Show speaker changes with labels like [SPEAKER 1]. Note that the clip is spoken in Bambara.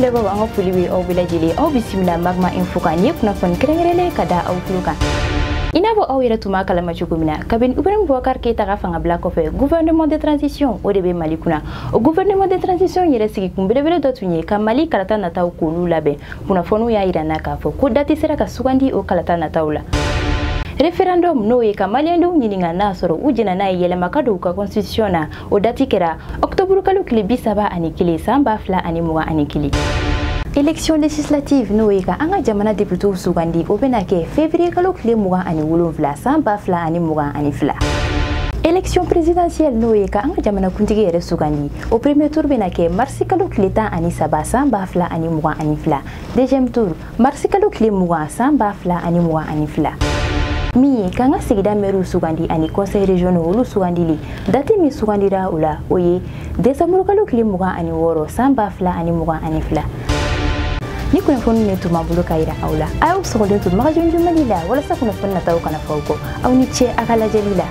[SPEAKER 1] Filɛbagaw, an ka foli bɛ aw bɛɛ lajɛlen. Aw bisimila Magma Info kan. Nin ye kunnafoni kɛrɛnkɛrɛnnen ka da aw tulo kan. I n'a fɔ aw yɛrɛ tun b'a kalama cogo min na, kabini Ibrahim Boubacar Keïta ka fangabila kɔfɛ, gouvernement de transition, o de bɛ Mali kunna. O gouvernement de transition yɛrɛ sigi kun belebele dɔ tun ye ka Mali kalata nataw k'olu labɛn. Kunnafoniw y'a yira n na k'a fɔ ko date sera ka sugandi o kalata nataw la. Référendum, n'o ye ka maliyɛndenw ɲininka n'a sɔrɔ u jɛna n'a ye yɛlɛma ka don u ka constitution na, o date kɛra octobre kalo tile 31 san 2021. Élection législative, n'o ye ka an ka jamana députéw sugandi, o bɛna kɛ février kalo tile 27 san 2022. Élection présidentielle, n'o ye ka an ka jamana kuntigi yɛrɛ sugandi, o premier tour bɛna kɛ marisi kalo tile 13 san 2022, deuxième tour marisi kalo tile 20 san 2022. Min ye k'an ka sigida mɛriw sugandi ani conseil régionaux, olu sugandili, date min sugandira o la, o ye décembre kalo tile 26 san 2022. Ni kunnafoni ne tun b'an bolo ka yira aw la, a y'aw sɔgɔlen to Magazine du Mali la walasa kunnafoni nataw kana fɔ aw kɔ. Aw ni ce a ka lajɛli la.